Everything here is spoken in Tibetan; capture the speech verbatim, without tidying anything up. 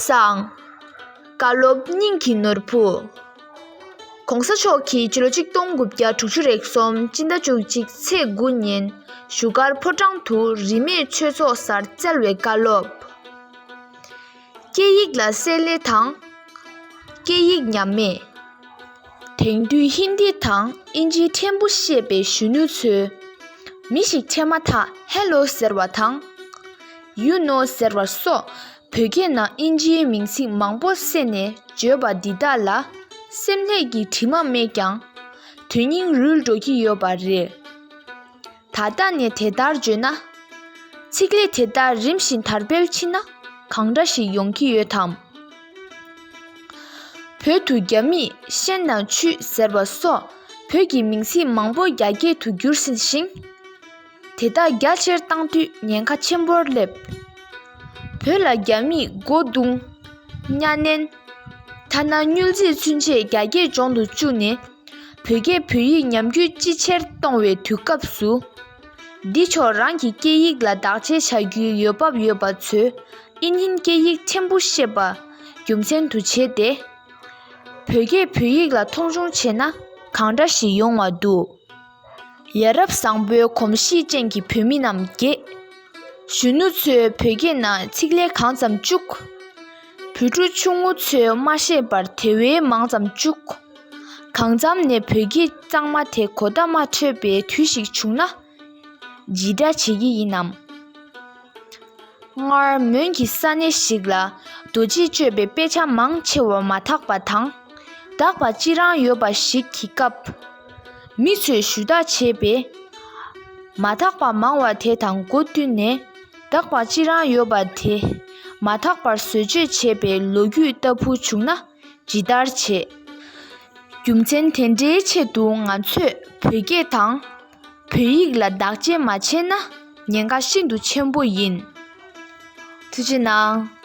བཟང་། བཀའ་སློབ་སྙིང་གི་ནོར་བུ། ༸གོང་ས་མཆོག་གིས་ཕྱི་ལོ་ཆིག་སྟོང་དགུ་བརྒྱ་དྲུག་ཅུ་རེ་གསུམ་སྤྱི་ཟླ་བཅུ་གཅིག་ཚེས་དགུ་ཉིན་བཞུགས་སྒར་ཕོ་བྲང་དུ་རིས་མེད་ཆོས་ཚོགས་སར་བསྩལ་བའི་བཀའ་སློབ། སྐད་ཡིག་ལ་བསྲེ་ལྷད་དང་། སྐད་ཡིག་ཉམས་མེད། དེང་དུས་ཧིན་དི་དང་ཨིན་ཇིའི་ཕྲན་བུ་ཤེས་པའི་གཞོན་ནུ་ཚོས། མི་ཞིག་འཕྲད་མ་ཐག་ཧེ་ལོ་ཟེར་བ་དང་། ཡུ་ནོ་ཟེར་བ་སོགས་བོད་སྐད་ནང་ཨིན་ཇིའི་མིང་ཚིག་མང་པོ་བསྲེས་ནས་བརྗོད་པ་འདི་དག་ལ་སེམས་ལྷད་ཀྱི་དྲི་མ་མེད་ཀྱང་། དོན་སྙིང་རུལ་འགྲོ་གི་ཡོད་པ་རེད། ད་ལྟ་ནས་དེ་ལྟར་བརྗོད་ན། ཚིག་ལྷད་དེ་ལྟར་རིམ་བཞིན་དར་འཕེལ་ཕྱིན་ན་གང་འདྲ་ཞིག་ཡོང་གི་ཡོད་དམ། བོད་དུ་རྒྱ་མིས་ཤན་དང་ཆུས་ཟེར་བ་སོགས་བོད་ཀྱི་མིང་ཚིག་མང་པོ་རྒྱ་སྐད་དུ་བསྒྱུར་ཟིན་ཞིང་། དེ་དག་རྒྱ་ཆེར་བཏང་དུས་ཉེན་ཁ་ཆེན་པོར་སླེབས། བོད་ལ་རྒྱ་མིས་སྒོ་རྡུང་། གཉའ་གནོན། ཐ་ན་དངུལ་རྩིས་ཚུན་ཆད་རྒྱ་སྐད་སྦྱོང་དུ་བཅུག་ནས། བོད་སྐད་བོད་ཡིག་ཉམས་རྒུད་ཅི་ཆེར་གཏོང་བའི་དུས་སྐབས་སུ། འདི་ཕྱོགས་རང་གི་སྐད་ཡིག་ལ་བདག་གཅེས་བྱ་རྒྱུའི་འོས་བབ་ཡོད་པ་ཚོས་ཨིན་ཧིན་སྐད་ཡིག་ཕྲན་བུ་ཤེས་པ་རྒྱུ་མཚན་དུ་བྱས་ཏེ། བོད་སྐད་བོད་ཡིག་ལ་མཐོང་ཆུང་བྱས་ན་གང་འདྲ་ཞིག་ཡོང་བ་འདུག་ཡ་རབས་བཟང་པོའི་གོམས་གཤིས་ཅན་གྱི་བོད་མི་རྣམས་དགྱེས། གཞོན་ནུ་ཚོས་བོད་སྐད་ནང་ཚིག་ལྷད་གང་ཙམ་བཅུག་བོད་ཕྲུག་ཆུང་ངུ་ཚོས་མ་ཤེས་པར་དེ་བས་མང་ཙམ་བཅུག་གང་འཚམ་ནས་བོད་སྐད་གཙང་མ་དེ་གོ་བརྡ་མ་འཕྲོད་པའི་དུས་ཤིག་བྱུང་ན། ཇི་འདྲ་བྱེད་ཀྱི་ཡིན་ནམ། སྔར་མོན་གྱི་ས་གནས་ཤིག་ལ་རྡོ་རྗེ་གཅོད་པའི་དཔེ་ཆ་མང་ཆེ་བ་མ་དག་པ་དང་། དག་པ་གཅིག་རང་ཡོད་པ་ཞིག་གི་སྐབས། མི་ཚོས་ཞུ་དག་བྱས་པས། མ་དག་པ་མང་བ་དེ་དང་སྒོ་བསྟུན་ནས་དག་པ་གཅིག་རང་ཡོད་པ་དེ་མ་དག་པར་བཟོ་བཅོས་བྱས་པའི་ལོ་རྒྱུས་ལྟ་བུ་བྱུང་ན་ཇི་ལྟར་བྱེད། རྒྱུ་མཚན་དེ་འདྲའི་ཆེད་དུ་ང་ཚོས་བོད་སྐད་དང་བོད་ཡིག་ལ་བདག་གཅེས་མ་བྱས་ན་ཉེན་ཁ་ཤིན་ཏུ་ཆེན་པོ་ཡིན། ཐུགས་རྗེ་གནང་།